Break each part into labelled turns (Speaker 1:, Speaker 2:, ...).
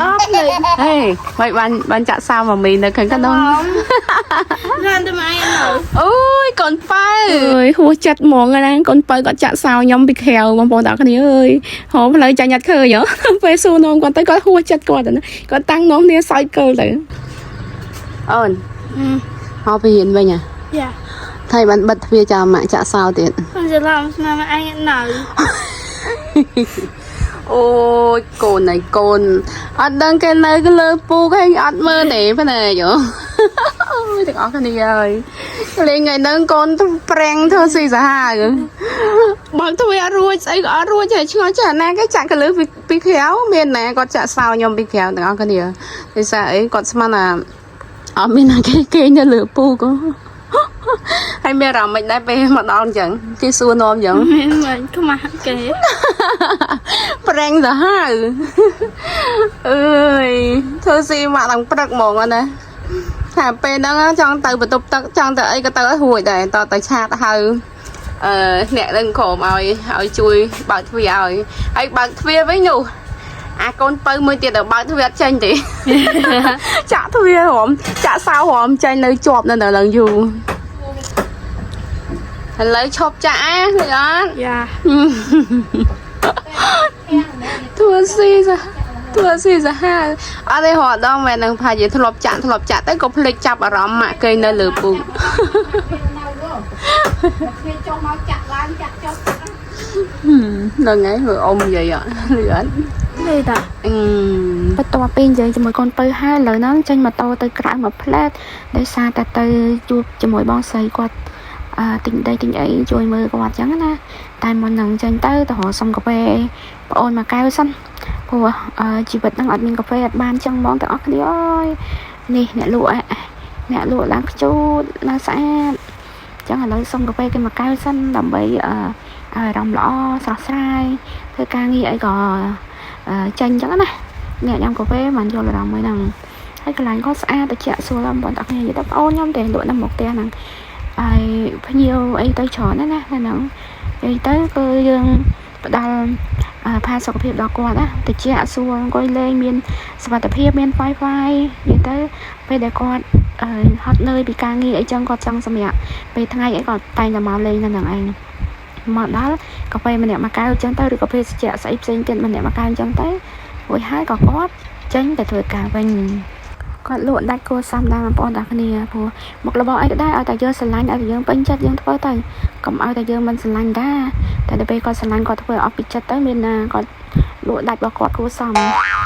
Speaker 1: អស់ភ្លេច
Speaker 2: ហេមិនបានបានចាក់សោម៉ាមីនៅខាងក្នុង
Speaker 1: បានតែម៉ែនៅ
Speaker 2: អូយកូនប៉ៅអើយហួសចិត្តហ្មងណាកូនប៉ៅគាត់ចាក់សោខ្ញុំពីក្រៅបងប្អូនទាំងគ្នាអើយហមផ្លូវចាញ់អត់ឃើញហ៎ពេលសួរនាំគាត់ទៅគាត់ហួសចិត្តគាត់ណាគាត់តាំងនាំគ្នាសើចកើទៅអូនមកពីរៀនវិញហ៎
Speaker 1: យ៉ា
Speaker 2: ថៃបានបិទទ្វារចោលម៉ាក់ចាក់សោទៀត
Speaker 1: ខ្ញុំច្រឡំស្មានម៉ែឯងនៅ
Speaker 2: អូយកូនហើយកូនអត់ដឹងគេនៅលើពូកឯងអត់មើលទេភ្នែកហ៎អូយទាំងអស់គ្នាអើយលេងថ្ងៃហ្នឹងកូនប្រាំងធ្វើស៊ីសាហាវបើកទ្វារអត់រួចស្អីក៏អត់រួចហើយឆ្ងល់ចាណាគេចាក់កលឹះពីក្រៅមានណាគាត់ចាក់សោខ្ញុំពីក្រៅទាំងអស់គ្នាដោយសារអីគាត់ស្មានថាអត់មានណាគេគេងនៅលើពូកហើយមានអារម្មណ៍មិនដែរពេលមកដល់អញ្ចឹងគេសួរនាំអញ្ចឹង
Speaker 1: មានមិនខ្មាស់គេ
Speaker 2: ប្រាំងសាហាវអើយធ្វើស៊ីមកដល់ព្រឹកហ្មងណាថាពេលហ្នឹងចង់ទៅបន្ទប់ទឹកចង់ទៅអីក៏ទៅឲ្យរួចដែរតទៅឆាតហៅអឺអ្នកនឹងក្រុមឲ្យឲ្យជួយបើកទ្វារឲ្យហើយបើកទ្វារវិញនោះអាកូនពៅមួយទៀតដល់បើកទ្វារអត់ចេញទេ ចាក់ទ្វាររំចាក់សោរំចេញនៅជាប់នៅដល់យូរឥឡូវឈប់ចាក់អាលឺអត់
Speaker 1: យ៉ា
Speaker 2: ធ្វើស៊ីសាធ្វើស៊ីសាហាវអត់ទេរត់ដល់មែននឹងផាជាធ្លាប់ចាក់ធ្លាប់ចាក់ទៅក៏ភ្លេចចាប់អារម្មណ៍ម៉ាក់គេនៅលើពូក
Speaker 3: គ្នាចុះមកចាក់ឡើងចាក់ចុះ
Speaker 2: ហ្នឹងហើយមើលអ៊ំនិយាយអត់លឺអត់
Speaker 1: លេតា
Speaker 2: អឺ
Speaker 4: បន្ទាប់ពីនិយាយជាមួយកូនពៅហើយឥឡូវហ្នឹងចេញម៉ូតូទៅក្រៅមួយផ្លែតដោយសារតែទៅជួបជាមួយបងស្រីគាត់អឺទិញដីទិញអីជួយមើលគាត់អញ្ចឹងណាតែមុនហ្នឹងចេញទៅទៅរកសុំកាហ្វេប្អូនមកកែវសិនព្រោះអឺជីវិតហ្នឹងអត់មានកាហ្វេអត់បានចឹងហ្មងទាំងអស់គ្នាអើយនេះអ្នកលក់ហ៎អ្នកលក់ឡើងខ្ជូតឡើងស្អាតអញ្ចឹងឥឡូវសុំកាហ្វេគេមកកែវសិនដើម្បីអឺឲ្យអារម្មណ៍ល្អស្រស់ស្រាយធ្វើការងារអីក៏អឺចេញអញ្ចឹងណា អ្នកញ៉ាំកាហ្វេមិនយល់អារម្មណ៍មួយហ្នឹងហើយកន្លែងគាត់ស្អាតត្រជាក់ស្រួលបងប្អូនទាំងគ្នានិយាយទៅប្អូនខ្ញុំតែលក់នៅមុខផ្ទះហ្នឹងហើយភ្ញៀវអីទៅច្រើនណាស់ណាហ្នឹងនិយាយទៅគឺយើងផ្ដល់អឺផាសុខភាពដល់គាត់ណាត្រជាក់ស្រួលអង្គុយលេងមានសុវត្ថិភាពមាន Wi-Fi និយាយទៅពេលដែលគាត់អឺហត់នឿយពីការងារអីចឹងគាត់ចង់សម្រាកពេលថ្ងៃអីគាត់តែងតែមកលេងនៅហ្នឹងឯងមកដល់កាហ្វេម្នាក់មួយកែវចឹងទៅឬក៏ភេសជ្ជៈស្អីផ្សេងទៀតម្នាក់មួយកែវចឹងទៅ រួចហើយក៏គាត់ចេញទៅធ្វើការវិញគាត់លក់ដាច់គួរសមដែរបងប្អូនទាំងគ្នាព្រោះមុខរបរអីក៏ដែរឲ្យតែយើងស្រឡាញ់ឲ្យតែយើងពេញចិត្តយើងធ្វើទៅកុំឲ្យតែយើងមិនស្រឡាញ់ដែរតែដល់ពេលគាត់ស្រឡាញ់គាត់ធ្វើអស់ពីចិត្តទៅមានណាគាត់លក់ដាច់របស់គាត់គួរសម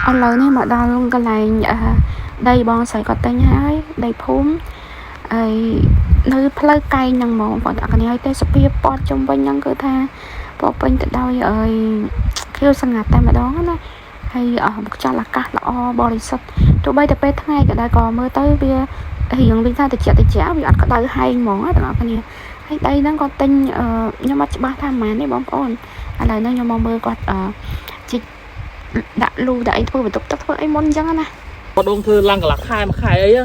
Speaker 4: ឥឡូវនេះមកដល់កន្លែងអឺដីបងស្រីគាត់ទិញហើយដីភូមិហើយនៅផ្លូវកែងហ្នឹងហ្មងបងប្អូនទាំងគ្នាហើយទេសភាពព័ទ្ធជុំវិញហ្នឹងគឺថាពោរពេញទៅដោយអើយខៀវស្ងាត់តែម្ដងណា ហើយអស់ខ្យល់អាកាសល្អបរិសុទ្ធទោះបីតែពេលថ្ងៃក៏ដោយក៏មើលទៅវារៀងវិញថាតិចតិចវាអត់ក្តៅហែងហ្មងណាទាំងអស់គ្នាហើយដីហ្នឹងគាត់ទិញអឺខ្ញុំអត់ច្បាស់ថាប៉ុន្មានទេបងប្អូនឥឡូវហ្នឹងខ្ញុំមកមើលគាត់អឺជីកដាក់លូដាក់អីធ្វើបន្ទប់ទឹកធ្វើអីមុនអញ្ចឹងណា
Speaker 5: គាត់ដងធ្វើឡើងកន្លះខែមួយខែអីហ៎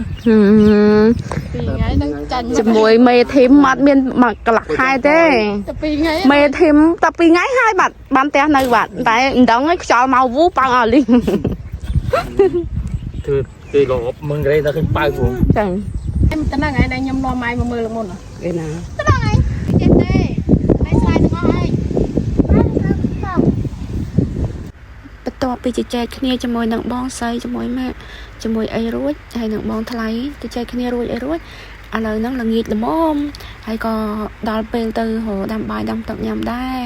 Speaker 3: ពីរថ្ងៃនឹងចាញ់
Speaker 2: ជាមួយមេធីមអត់មានមកកន្លះខែទេ
Speaker 3: តែពីរថ្ងៃ
Speaker 2: មេធីមតែពីរថ្ងៃហើយបាត់បានផ្ទះនៅបាត់តែមិនដឹងឯងខ្យល់មកវូប៉ោងអស់លីង
Speaker 5: ធ្វើគេក៏មឹងរេដល់ឃើញប៉ៅផង
Speaker 2: ចឹង
Speaker 3: តែហ្នឹងថ្ងៃដែលខ្ញុំនាំម៉ែមកមើលមុន
Speaker 2: គេណា
Speaker 3: ហ្នឹងហើយចេះទេហើយស្លាយទាំងអស់ហើយ
Speaker 4: បន្ទាប់ពីជជែកគ្នាជាមួយនឹងបងស្រីជាមួយម៉ាក់ជាមួយអីរួចហើយនឹងបងថ្លៃជជែកគ្នារួចអីរួចឥឡូវហ្នឹងល្ងាចល្មមហើយក៏ដល់ពេលទៅរកដាំបាយដាំទឹកញ៉ាំដែរ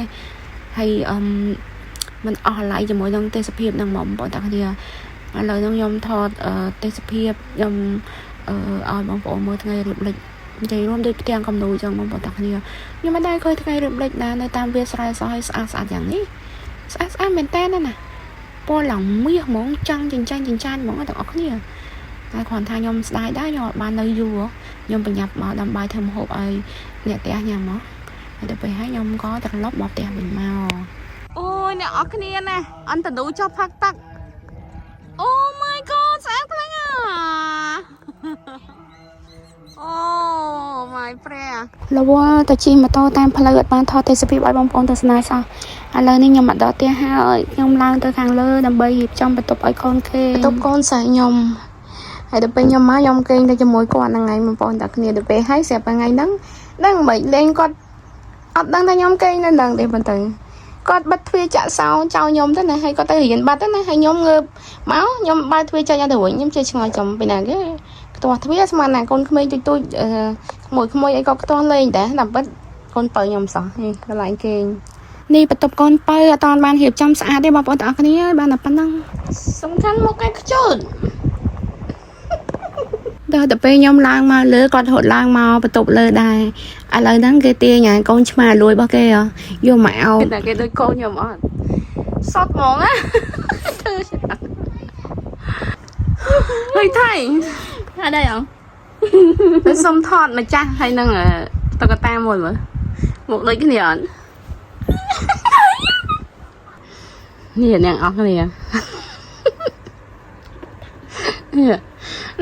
Speaker 4: ហើយអឹមมันអស់ឡៃជាមួយនឹងទេសភាពហ្នឹងហ្មងបងប្អូនទាំងគ្នាឥឡូវហ្នឹងខ្ញុំថតអឺទេសភាពខ្ញុំអឺឲ្យបងប្អូនមើលថ្ងៃរៀបលិចនិយាយរួមដូចផ្ទាំងកំនូចឹងបងប្អូនទាំងគ្នាខ្ញុំមិនដែលឃើញថ្ងៃរៀបលិចណានៅតាមវាលស្រែសោះឲ្យស្អាតស្អាតយ៉ាងនេះស្អាតស្អាតមែនតើណា ពណ៌ឡើងមាសហ្មងចង់ចិញ្ចាញ់ចិញ្ចាញ់ហ្មងទាំងអស់គ្នាតែគ្រាន់ថាខ្ញុំស្ដាយដែរខ្ញុំអត់បាននៅយូរខ្ញុំប្រញាប់មកដាំបាយធ្វើម្ហូបឲ្យអ្នកផ្ទះញ៉ាំមកហើយដល់ពេលហើយខ្ញុំក៏ត្រឡប់មកផ្ទះវិញមក
Speaker 2: អូយអ្នកអស់គ្នាណាអន្តនូចុះផឹកទឹកអូ my god ស្អាតខ្លាំងអាអូ my ព្រះ
Speaker 4: រវល់តែជិះម៉ូតូតាមផ្លូវអត់បានថតទេសភាពឲ្យបងប្អូនទស្សនាសោះ ឥឡូវនេះខ្ញុំមកដល់ផ្ទះហើយខ្ញុំឡើងទៅខាងលើដើម្បីរៀបចំបន្ទប់ឲ្យកូនគេ
Speaker 2: បន្ទប់កូនស្រីខ្ញុំហើយដល់ពេលខ្ញុំមកខ្ញុំគេងទៅជាមួយគាត់ហ្នឹងឯងបងប្អូនតាគ្នាដល់ពេលហើយស្រាប់តែថ្ងៃហ្នឹងដឹងមិនលេងគាត់អត់ដឹងថាខ្ញុំគេងនៅហ្នឹងទេប៉ុន្តែគាត់បិទទ្វារចាក់សោចោលខ្ញុំទៅណាហើយគាត់ទៅរៀនបាត់ទៅណាហើយខ្ញុំងើបមកខ្ញុំបើកទ្វារចេញអត់ទៅវិញខ្ញុំចេះឆ្ងល់ចំពីណាគេខ្ទាស់ទ្វារស្មានណាកូនក្មេងទូចទូចអឺក្មួយក្មួយអីក៏ខ្ទាស់លេងដែរតាមពិតកូនបើខ្ញុំសោះនេះកន្លែងគេងនេះបន្ទប់កូនបើអត់តាន់បានរៀបចំស្អាតទេបងប្អូនទាំងអស់គ្នាបានតែប៉ុណ្ណឹងសំខាន់មកឯខ្ជូត ដល់ទៅពេលខ្ញុំឡើងមកលើគាត់រត់ឡើងមកបន្ទប់លើដែរឥឡូវហ្នឹងគេទាញអាកូនឆ្មាលួយរបស់គេហ៎យកមកអោបតែគេដូចកូនខ្ញុំអត់សតហ្មងណាធ្វើហើយថៃ
Speaker 1: អត់ដែរអង
Speaker 2: ទៅសុំថតម្ចាស់ហើយនឹងតុក្កតាមួយមើលមកដូចគ្នាអត់នេះអ្នកអស់គ្នានេះ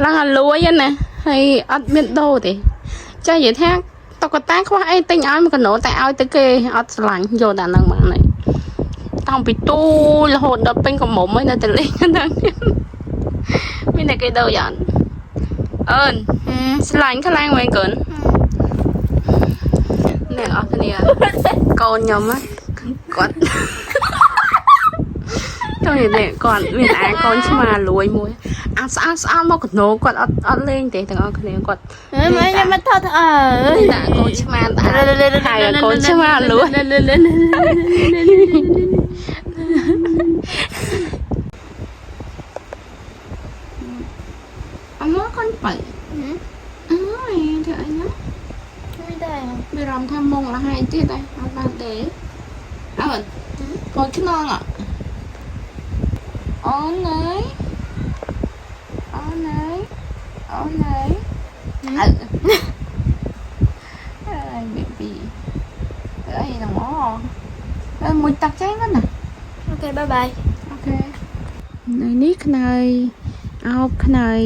Speaker 2: ឡើងអាលួយណាហើយអត់មានដូរទេចានិយាយថាតុក្កតាខ្វះអីទិញឲ្យមកកណោតែឲ្យទៅគេអត់ស្រឡាញ់យកតែហ្នឹងមកនេះតាំងពីទូរហូតដល់ពេញកំមុំហើយនៅតែលេងហ្នឹងមានតែគេដូរយ៉ាងអើនស្រឡាញ់ខ្លាំងមែនកូនអ្នកអស់គ្នាកូនខ្ញុំណាគាត់ ចង់និយាយទេគាត់មានអាកូនឆ្មាលួយមួយអាស្អាតស្អាតមកកណោគាត់អត់អត់លេងទេទាំងអស់គ្នាគាត់
Speaker 1: អើយខ្ញុំមកថតអើយ
Speaker 2: តែកូនឆ្មាតាហើយកូនឆ្មាលួយអមកូនបើអើយធ្វើអីណា
Speaker 1: មិនដែរអង
Speaker 2: មានអារម្មណ៍ថាមុងលហើយទៀតហើយអត់បានទេអើកូនខ្នងអអូនអើយអូនអើយអូនអើយអើអើយ baby អីហ្នឹងអើមួយទឹកចេញហ្នឹងណា
Speaker 1: Okay, bye bye.
Speaker 2: Okay នៅនេះខ្នើយអោបខ្នើយ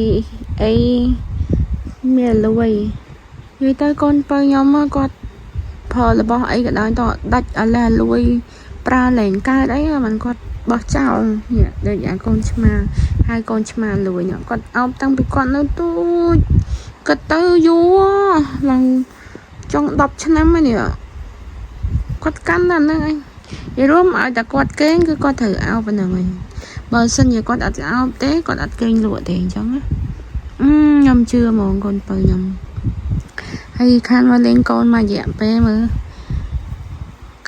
Speaker 2: អីមានលួយនិយាយទៅកូនពៅខ្ញុំមកគាត់ផលរបស់អីក៏ដោយតដាច់អាឡះលួយប្រើលែងកើតអីហ្នឹងគាត់បោះចោលនេះដូចអាកូនឆ្មាហើយកូនឆ្មាលួយនេះគាត់អោបតាំងពីគាត់នៅទូចគាត់ទៅយូរឡើងចង់10ឆ្នាំហើយនេះគាត់កាន់តែហ្នឹងឯង និយាយរួមឲ្យតែគាត់គេងគឺគាត់ត្រូវអោបប៉ុណ្ណឹងឯងបើសិនជាគាត់អត់អោបទេគាត់អត់គេងលក់ទេអញ្ចឹងណាអឺខ្ញុំជឿហ្មងកូនពៅខ្ញុំហើយខានមកលេងកូនមួយរយៈពេលមើល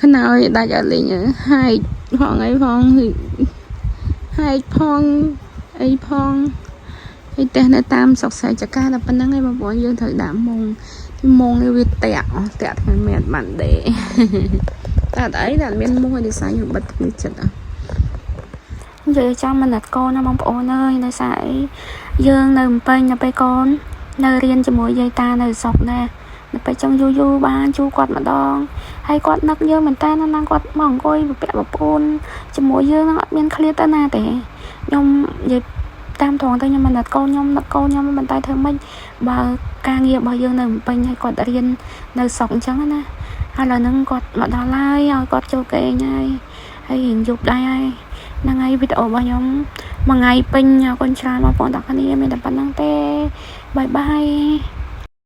Speaker 2: ខ្នើយដាច់អត់លេងហែកផងអីផងហែកផងអីផងហើយផ្ទះនៅតាមស្រុកស្រែចកាតែប៉ុណ្្នឹងឯងបងប្អូនយើងត្រូវដាក់មុងទីមុងនេះវាតាក់អស់តាក់ថ្ងៃមែនបានទេ តែអត់អីតែអត់មានមុខឲ្យដោយសារខ្ញុំបិទទ្វារចិត្តអ่ะ
Speaker 4: និយាយចាំមិនដល់កូនណាបងប្អូនអើយដោយសារអីយើងនៅភ្នំពេញដល់ពេលកូននៅរៀនជាមួយយាយតានៅស្រុកណាដល់ពេលចង់យូរយូរបានជួគាត់ម្ដងហើយគាត់នឹកយើងមែនតើណាគាត់មកអង្គុយប្រពាក់ប្រពូនជាមួយយើងនឹងអត់មានឃ្លាតទៅណាទេខ្ញុំនិយាយតាមត្រង់ទៅខ្ញុំមិនដល់កូនខ្ញុំនឹកកូនខ្ញុំមិនតែធ្វើម៉េចបើការងាររបស់យើងនៅភ្នំពេញហើយគាត់រៀននៅស្រុកអញ្ចឹងណាហើយឥឡូវហ្នឹងគាត់មកដល់ហើយឲ្យគាត់ចូលគេងហើយហើយរៀងយប់ដែរហើយ ហ្នឹងហើយវីដេអូរបស់ខ្ញុំមួយថ្ងៃពេញអរគុណច្រើនបងប្អូនទាំងគ្នាមានតែប៉ុណ្្នឹងទេបាយបាយ។